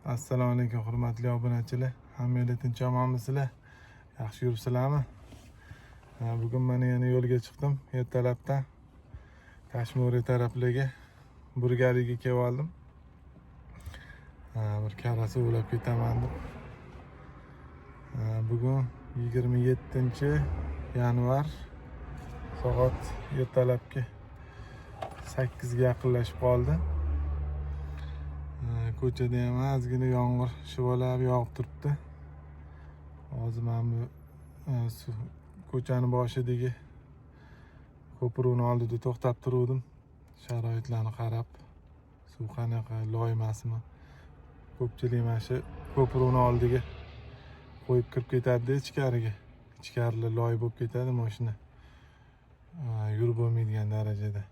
Assalomu alaykum hurmatli obunachilar. Hammanglar tinch omonmisizlar? Yaxshi yuribsizlarmi? Bugun mana yana yo'lga chiqdim. Ertalabdan Kashmiri taraflarga Burgaliga kelib oldim. Bir karasi ovlab ketaman deb. Bugun 27 yanvar soat ertalabki 8 ga yaqinlashib qoldi. Ko'chada ham ozgina yomg'ir shivalab yog'ib turibdi. Hozir mana bu ko'chani boshidagi ko'prikni oldida to'xtab turuvdim. Sharoitlarni qarab, suv qanaqa, loy emasmi? Ko'pchilik mana shu ko'prikni oldiga qo'yib kirib ketadi ichkariga. Ichkarilar loy bo'lib ketadi mashina. Yurib bo'lmaydigan darajada.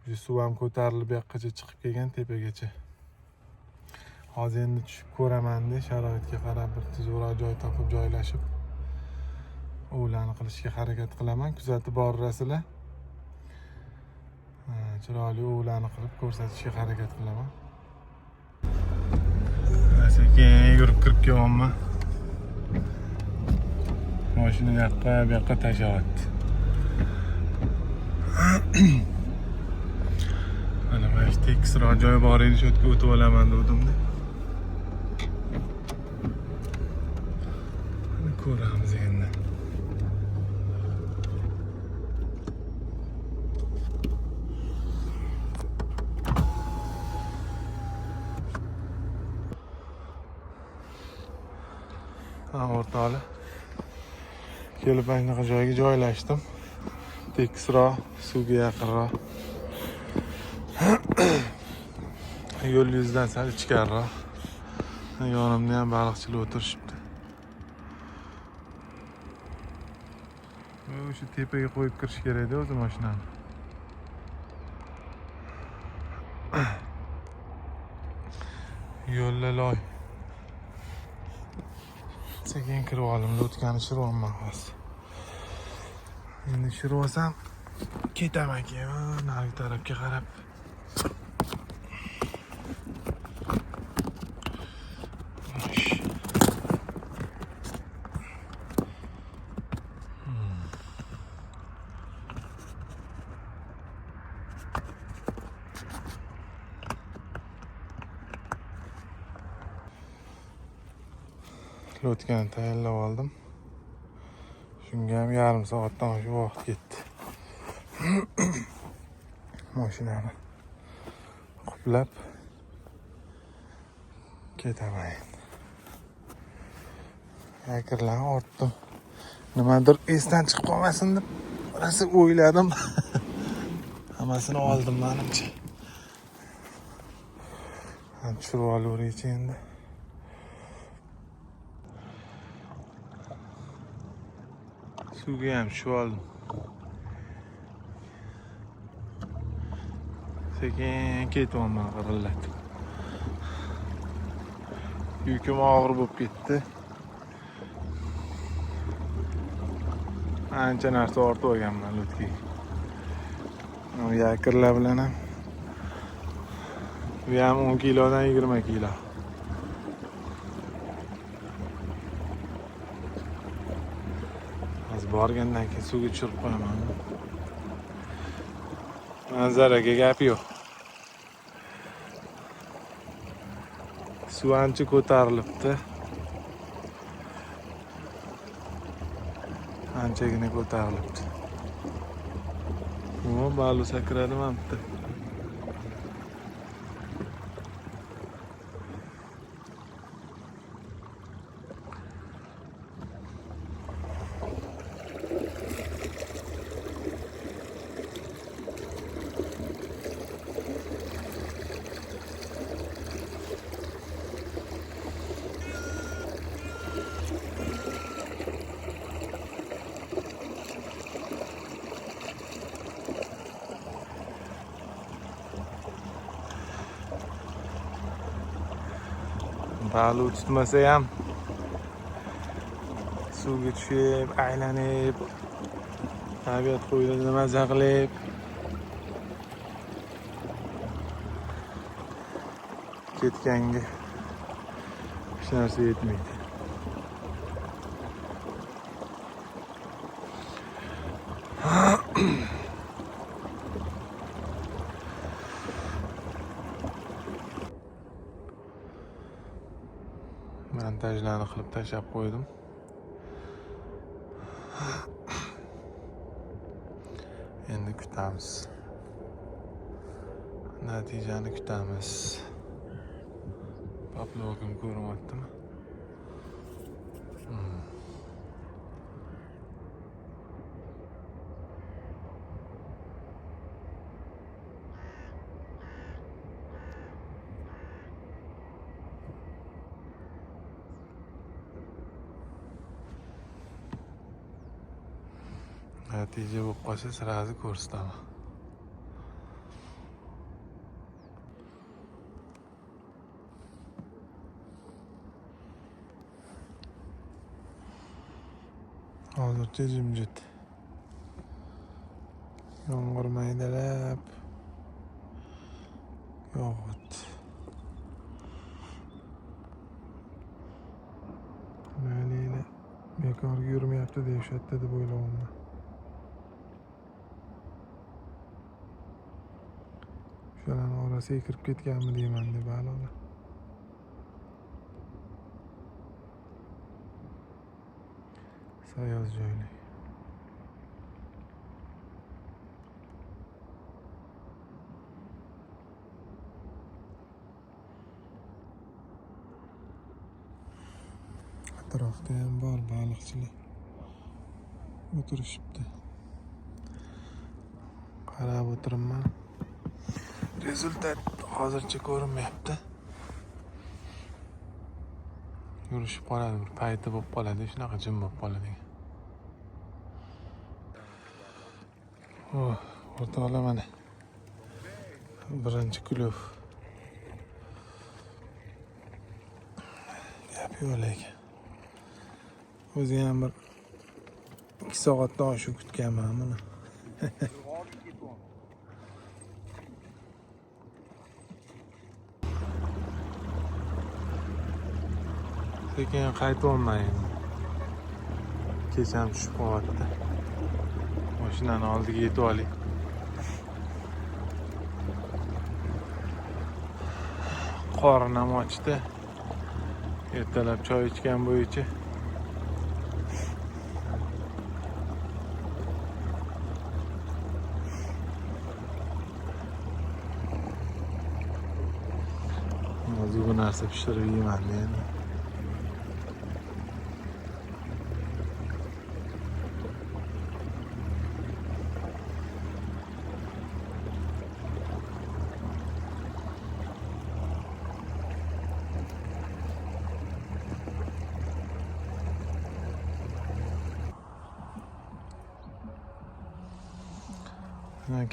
Shu suv ham ko'tarilib bu yoqqacha chiqib kelgan tepagacha. Hozir endi tushib ko'raman-da, sharoitga qarab bir tuzukroq joy topib joylashib ovlarni qilishga harakat qilaman. Kuzatib borasizlar. Chiroyli ovlarni qilib ko'rsatishga harakat qilaman. Sekin yurib kirib kelyapman. Mashina u yoqqa, bu yoqqa tashlayapti. Mana shu tekisroq joy bor edi, shu yerga o'tib olaman dedim-da. Mana ko'ramiz endi. Ha, o'rtoqlar. Kelib mana shunaqa joyga joylashdim. Tekisroq, suvga yaqinroq. Yo'l yuzidan sal ichkariroq. Yonimda ham baliqchilar o'tirishibdi. O'sha tepaga qo'yib kirish kerak-da o'zi mashinani. Yo'lda loy. Sekin kirib oldim, o'tgani shiryapman hozir. Endi shirib olsam ketaman keyin narigi tarafga qarab. Lotkani tayyorlab oldim. Shunga ham yarim soatdan oshiq vaqt ketdi. Mashinani quplab ketaman endi. Yakrlarni ortdim. Nimadir esdan chiqib qolmasin deb rosa o'yladim. Hammasini oldim menimcha. Tushirib olaveraychi endi. Suvga ham tushib oldim. Sekin ketyapman g'irillatib. Yukim og'ir bo'lib ketdi. Ancha narsa ortib olganman lutkiga. Yakrlar bilan ham. Bu ham 10 kilodan 20 kilo. Hozir borgandan keyin suvga tushirib qo'yaman. Manzaraga gap yo'q. Suv ancha ko'tarilibdi. Anchagina ko'tarilibdi. O, baliq sakradi mana bitta. Baliq tutmasa ham suvga tushib, aylanib, tabiat qo'ynida maza qilib ketganga Hech narsa yetmaydi. Montajlarni qilib tashlab qo'ydim. Endi kutamiz. Natijani kutamiz. Поплавок im ko'rinyaptimi? Natija bo'lib qolsa сразу ko'rsataman. Hozircha jimjit. Yomg'ir maydalab yog'yapti. Mayli, bekorga yurmayapti deyishyapti deb o'ylayapman. Shularni orasiga kirib ketganmi deyman deb baliqlar. Sayoz joyli. Atrofda ham bor baliqchilar. O'tirishibdi. Qarab o'tiribman. Rezultat hozircha ko'rinmayapti. Yurishib qoladi, bir payti bo'lib qoladi, shunaqa jim bo'lib qoladi. Oh, o'rtoqlar mana birinchi klub. Gap yo'q lekin. O'zi ham bir 2 soatdan oshiq kutganman buni. Sekin qaytyapman endi. Kecham tushib qolyapti. Mashinani oldiga yetib olay. Qornim ochdi. Ertalab choy ichgan bo'yicha. Hozir bu narsa pishirib yeyman endi.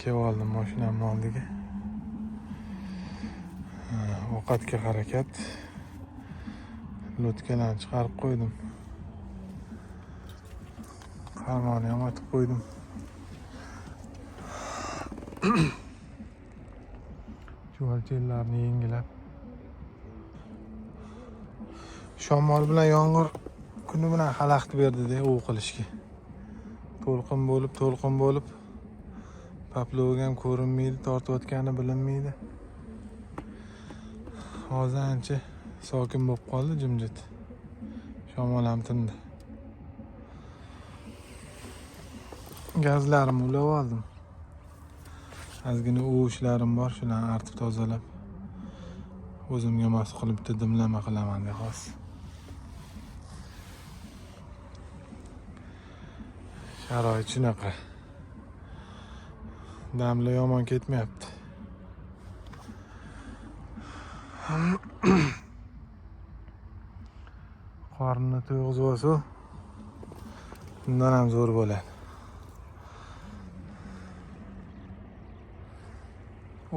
Kelib oldim mashinamni oldiga. Ovqatga harakat. Lotkalarni chiqarib qo'ydim. Qarmonni ham otib qo'ydim. Chuvalchellarni yengilab. Shamol bilan yomg'ir kuni bilan xalaqit berdi-da ov qilishga. To'lqin bo'lib, to'lqin bo'lib Поплавок ham ko'rinmaydi, tortayotgani bilinmaydi. Hozir ancha sokin bo'lib qoldi, jimjit. Shamol ham tindi. Gazlarimni ulab oldim. Ozgina uvishlarim bor, shularni artib tozalab o'zimga mos qilib bitta dimlama qilaman deb hozir. Sharoit shunaqa. Damla yomon ketmayapti. Qornini to'yg'izib olsa, bundan ham zo'r bo'ladi.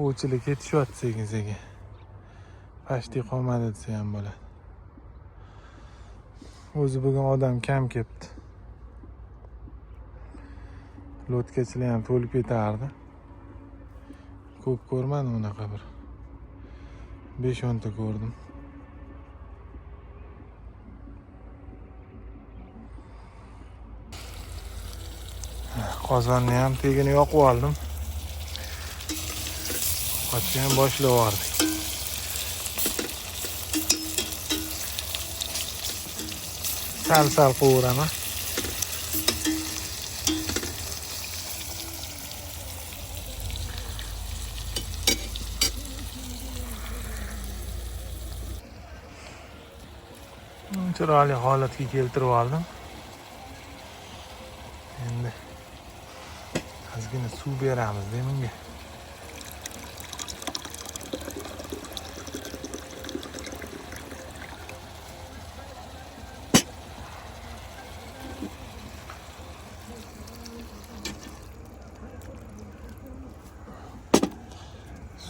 Ovchilik ketishyapti sekin-sekin. Pashti qolmadi desa ham bo'ladi. O'zi bugun odam kam kelibdi. Lotkachilar ham to'lib ketardi. Ko'p ko'rmadim unaqa bir 5-10 ta ko'rdim. Qozonni ham tegini yoqib oldim. Ovqatni ham boshlab yubordik. Sal-sal qovuraman. Chiroyli holatga keltirib oldim. Endi ozgina suv beramiz bunga.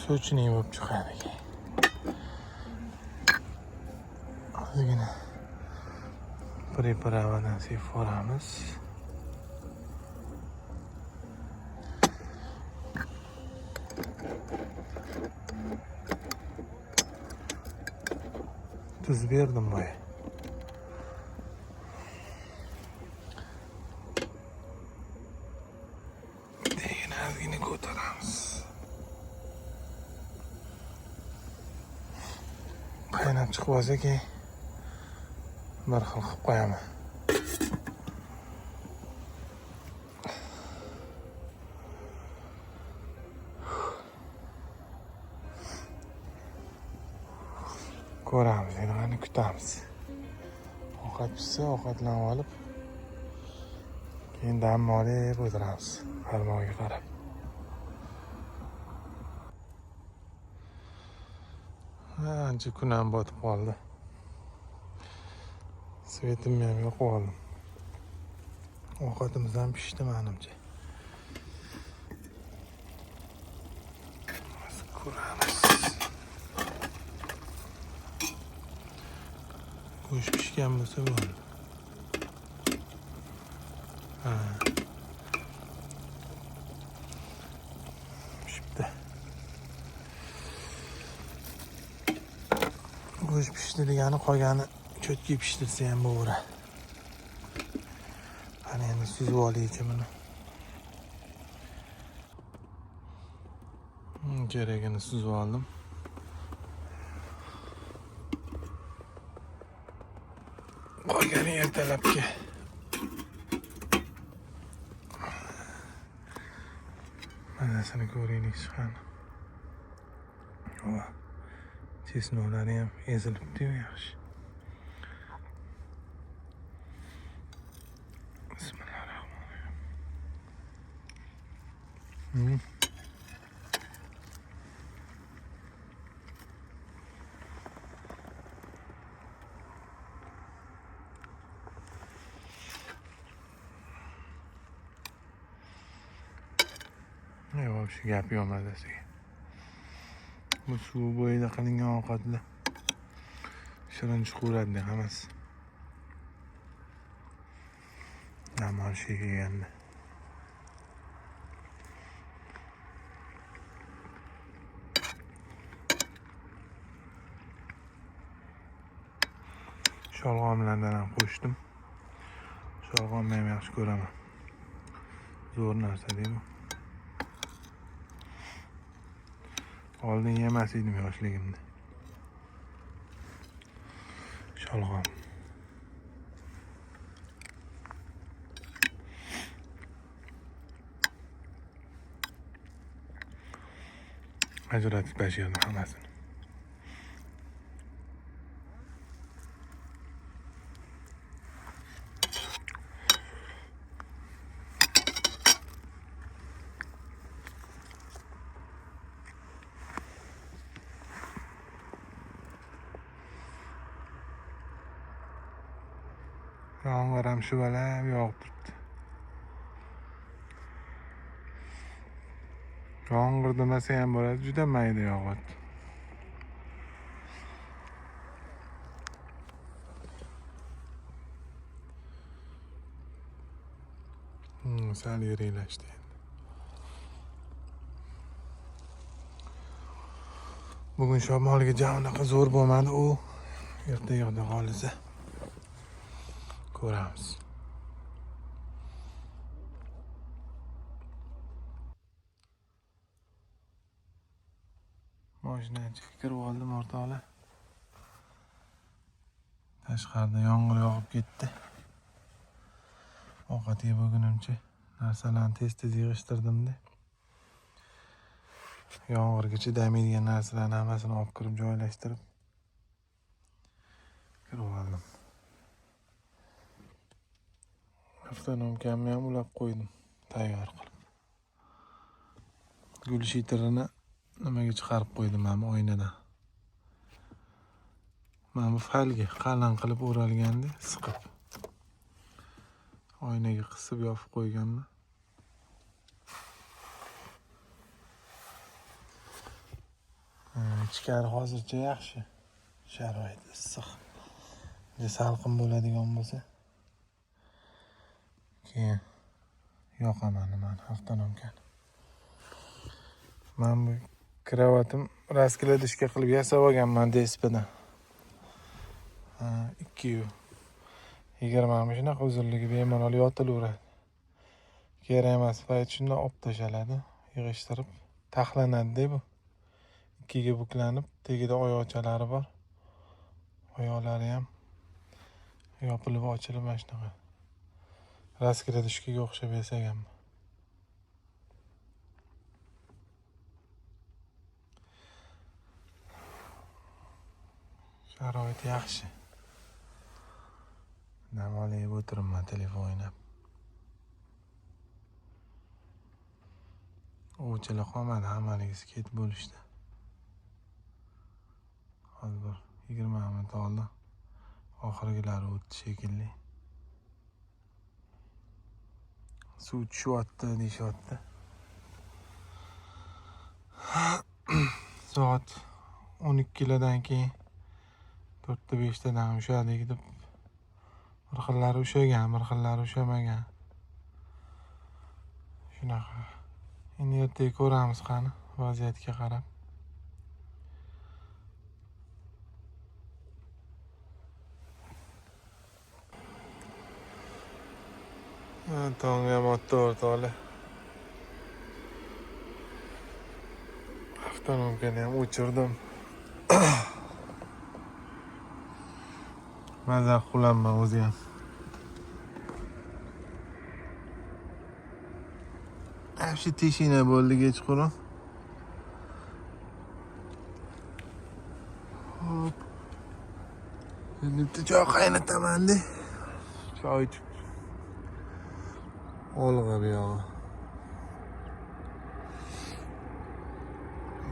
Sochniy bo'lib chiqadi keyin. Ozgina приправаdan sepib yuboramiz. Tuz berdim boya. Tagini ozgina ko'taramiz. Qaynab chiqib olsa keyin bir xil qilib qo'yaman. Ko'ramiz, endi qani kutamiz. Ovqat pishsa ovqatlanib olib, keyin dam olib o'tiramiz qarmoqga qarab. Ancha kun ham botib qoldi. Svetimni ham yoqib oldim. Ovqatimiz ham pishdi menimcha. Ko'ramiz. Go'sht pishgan bo'lsa bo'ldi. Ha. Pishibdi. Go'sht pishdi degani qolgani cho'tki pishtirsa ham bo'laveradi. Qani endi suzib olaychi buni. Keragini suzib oldim. Qolgani ertalabki. Mazasini ko'raylik chiqani. Va chesnoklari ham ezilibdi-yu yaxshi. Bismillahirrahmanirrahim. Yo'q, shu gap yo'q mazasiga. Bu suv bo'yida qilingan ovqatlar shirin chiqaveradi hammasi. Dam olishga kelganda. Sholg'omlardan ham qo'shdim. Sholg'omni ham yaxshi ko'raman. Zo'r narsa deymi? Oldin yemas edim yoshligimda. Sholg'om. Ajratib tashladim hammasini. Yomg'ir ham shivalab yog'ib turibdi. Yomg'ir demasa ham bo'ladi, juda mayda yog'yapti. Sal yiriklashdi endi. Bugun shamolga ja unaqa zo'r bo'lmadi u. Ertaga xudo xohlasa ko'ramiz. Mashinani ichiga kirib oldim o'rtoqlar. Tashqarida yomg'ir yog'ib ketdi. Ovqat yeb bo'lgunimcha narsalarni tez-tez yig'ishtirdim-da. Yomg'irga chidamaydigan narsalarni hammasini olib kirib joylashtirib kirib oldim. Avtonomkamni ham ulab qo'ydim, tayyor qilib. Gul shitirini nimaga chiqarib qo'ydim mana bu oynadan. Mana bu falga qalin qilib o'ralganda siqib oynaga qisib yopib qo'yganman. Ichkari hozircha yaxshi. Sharoit issiq. Salqin bo'ladigan bo'lsa keyin yoqaman nimani, avtonomkani. Mana bu kravatim raskladishka qilib yasab olganman DSPdan. 220 shunaqa uzunligi bemalol yotilaveradi. Kerak emas payt shundan olib tashaladi, yig'ishtirib taxlanadi-da bu. Ikkiga buklanib, tagida oyoqchalari bor. Oyoqlari ham yopilib ochilib mana shunaqa. Raskladishkaga o'xshab yasaganman. Sharoit yaxshi. Dam olib o'tiribman telefon o'ynab. Ovchilar qolmadi, hammaligisi ketib bo'lishdi. Hozir bir 20 minut oldin oxirgilari o'tdi shekilli. Suv tushyapti deyishyapti. Soat 12lardan keyin 4ta 5tadan ushladik deb bir xillari ushlagan, bir xillari ushlamagan. Shunaqa. Endi ertaga ko'ramiz qani vaziyatga qarab. Tong ham otdi o'rtoqlar. Avtonomkani ham o'chirdim. Maza qilaman o'zi ham. Shu tishina bo'ldi kechqurun. Hop. Endi bitta choy qaynataman-da. Choy ichib olg'a bu yog'i.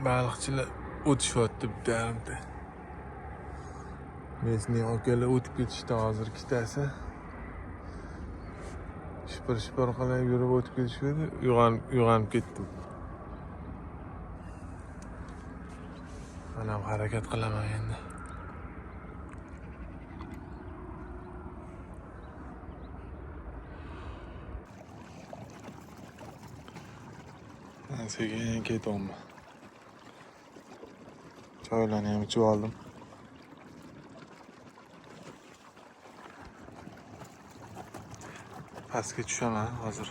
Baliqchilar o'tishyapti bitta yarimta. Mesniy akalar o'tib ketishdi hozir ikkitasi. Shipir-shipir qilib yurib o'tib ketishdi, uyg'onib ketdim. Men ham harakat qilaman endi. Ben sekin ketyapman. Choylarni ham ichib oldim. Pastga tushaman hozir.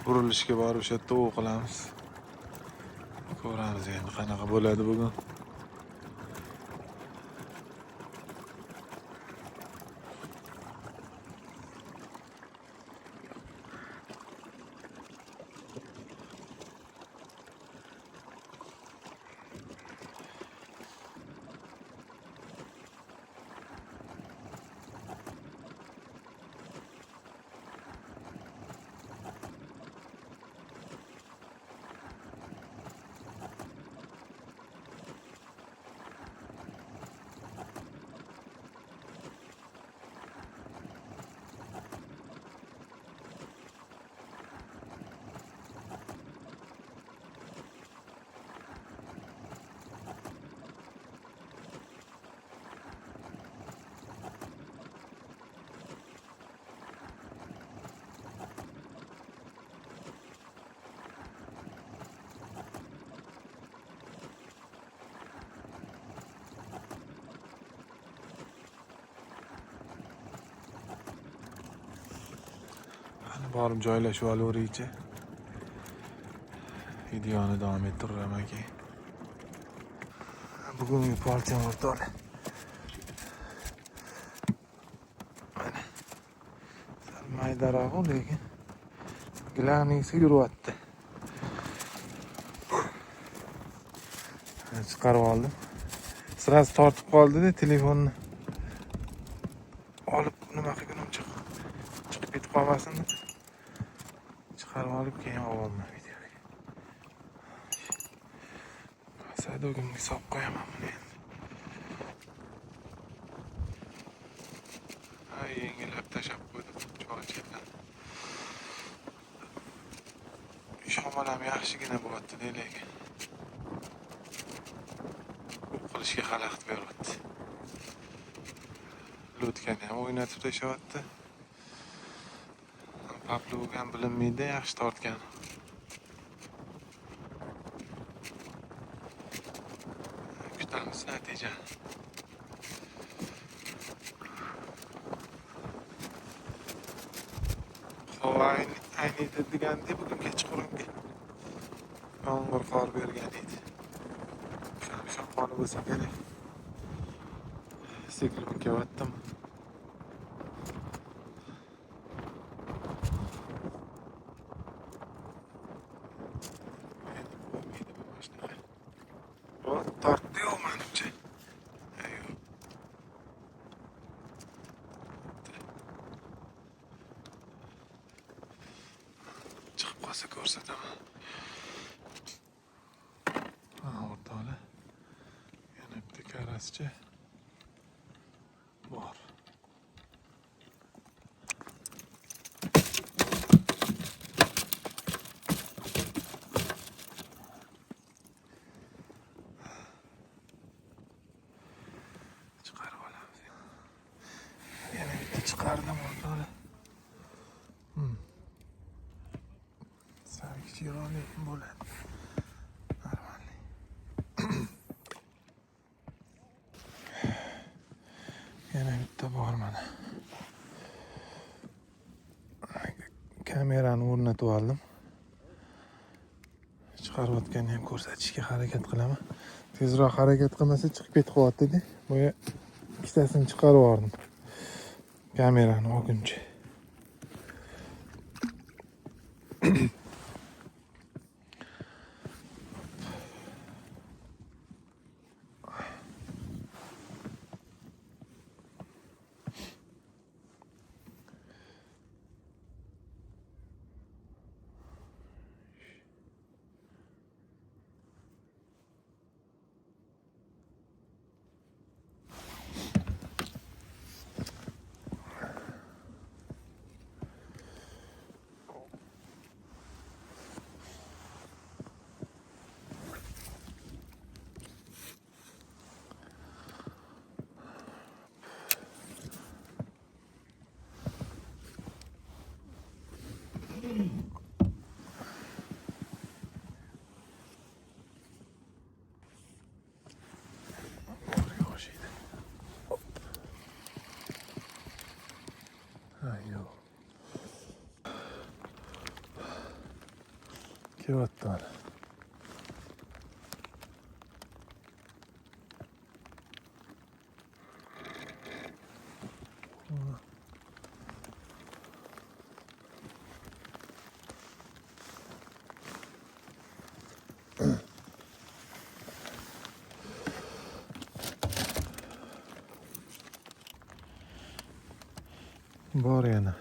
Burilishga borib o'sha yerda o'q qilamiz. Ko'ramiz endi qanaqa bo'ladi bugun. Borib joylashib olaveraychi. Videoni davom ettiraman keyin. Bugungi partiyam o'rtoqlar. Mana. Sal maydaroq, lekin gilamnisi yuryapti. Chiqarib oldim. Sirasi tortib qoldi-da telefonni. Olib nima qilgunimcha chiqib ketib qolmasin deb chiqarib olib keyin olaman videoga. Sadogimga solib qo'yaman buni endi. Ha, yengillab tashlab qo'ydim cho'g'achkadan. Shamol ham yaxshigina bo'lyapti-da, lekin ko'p qilishga xalaqit beryapti. Lotkani ham o'ynatib tashlayapti. Paplug ham bilinmaydi, yaxshi tortgan. Kutamiz natijani. Havo ayniydi deganda bugun kechqurungi yomg'ir qor bergan edi. Shamoli bo'lsa kerak. Siklon kelyaptimi? Endi bo'lmaydi bu mashinaga. Tortdi-yu menimcha. Yo'q. Chiqib qolsa ko'rsataman. Ha, o'rtoqlar. Yana bitta karascha bor. Chiqarib olamiz. Yana bitta chiqardim o'rtoqlar. Sal kichikroq lekin bo'ladi. Нормальный. Yana bitta bor mana. Kamerani o'rnatib oldim. Chiqarayotganini ham ko'rsatishga harakat qilaman. Tezroq harakat qilmasa chiqib ketib qolyapti-da. Boya ikkitasini chiqarib yubordim. Kamerani olguncha. O'xshaydi. Hop. Ha, yo'q. Kelyapti mana. Bor yana.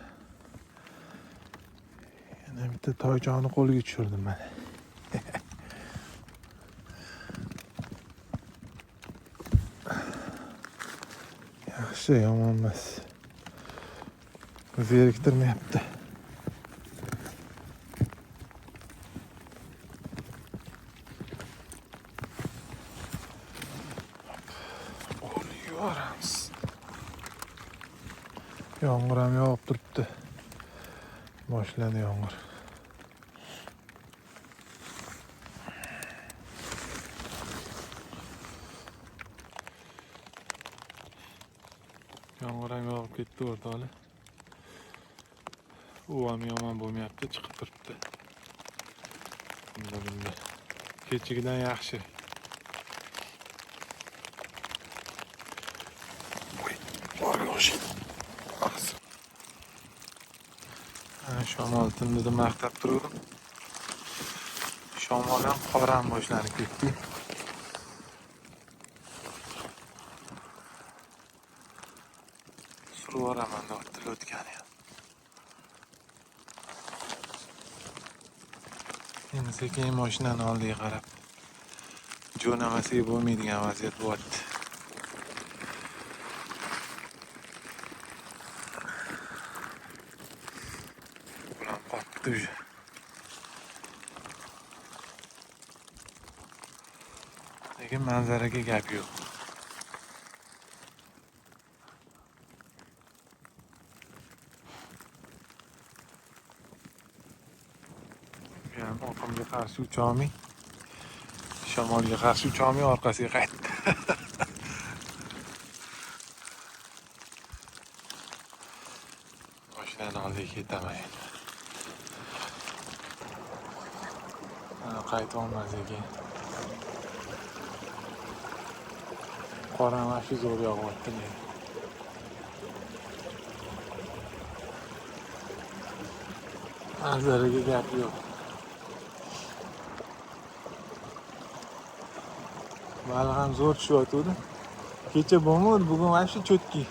Yana bitta toychoni qo'lga tushirdim mana. Yaxshi, yomon emas. Zeriktirmayapti. Qo'lga yuboramiz. Yomg'ir ham yog'ib turibdi. Boshlandi yomg'ir. Yomg'ir ham yog'ib ketdi o'rtoqlar. U ham yomon bo'lmayapti, chiqib turibdi. Bunda. Kechigidan yaxshi. Voy, borga o'xshaydi. Shamol tindida maqtab turdim. Shamol ham qor ham boshlanib ketdi. Surib yuboraman deyapti o'tgani ham. Endi sekin mashinani oldiga qarab jo'namasak bo'lmaydigan vaziyat bo'lyapti. Bular qotdi уже. Lekin manzaraga gap yo'q. Ham oqimga qarshi ucholmay, shamolga qarshi ucholmay orqasiga qaytdi. Mashinani oldiga ketaman endi. Qaytib olmas ekan. Qor ham shu zo'r yog'yapti lekin. Manzaraga gap yo'q. Baliq ham zo'r tushyotgandi. Kecha bo'lmadi, bugun вообще cho'tki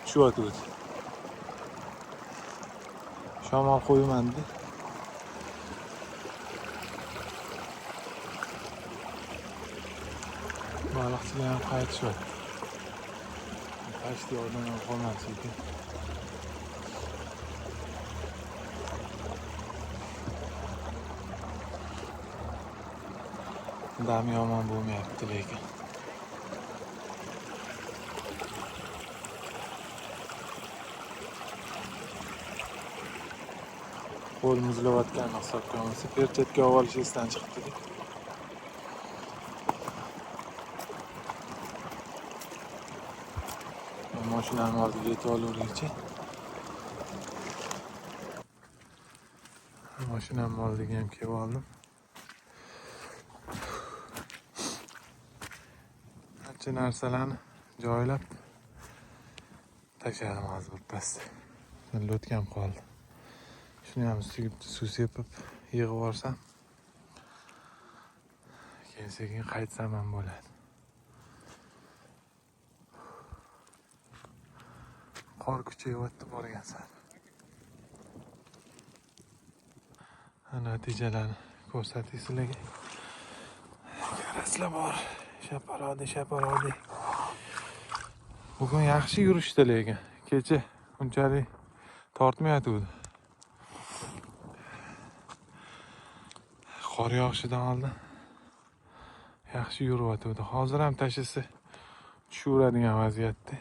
tushyotgandi. Shamol qo'ymadi. Baliqchilar ham qaytishyapti. Pastda odam ham qolmas ekan. Dam yomon bo'lmayapti lekin. Qo'l muzlayotganini hisobga olmasa, perchatka olish esdan chiqibdi. Mashinani oldiga yetib olaverguncha. Mashinamni oldiga ham kelib oldim. Ancha narsalarni joylab tashladim hozir birpasda. Lo'tkam qoldi. Shuni ham ustiga bitta suv sepib yig'ib yuborsam, keyin sekin qaytsam ham bo'ladi. Qor kuchayyapti borgan sari. Natijalarni ko'rsatay sizlarga. Karaslar bor. Shaparodi, shaparodi. Bugun yaxshi yurishdi lekin kecha unchalik tortmayotgandi. Qor yog'ishidan oldin yaxshi yuriyotgandi. Hozir ham tashlasa tushaveradigan vaziyatda.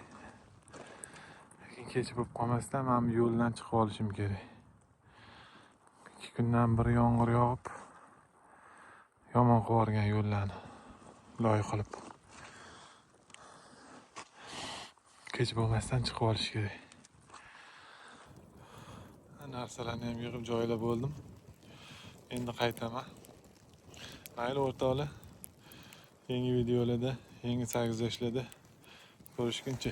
Lekin kech bo'lib qolmasdan men bu yo'ldan chiqib olishim kerak. 2 kundan bir yomg'ir yog'ib yomon qilib yuborgan yo'llarni loy qilib. Kech bo'lmasdan chiqib olish kerak. Narsalarni ham yig'ib joylab bo'ldim. Endi qaytaman. Mayli o'rtoqlar, yangi videolarda, yangi sarguzashtlarda ko'rishguncha.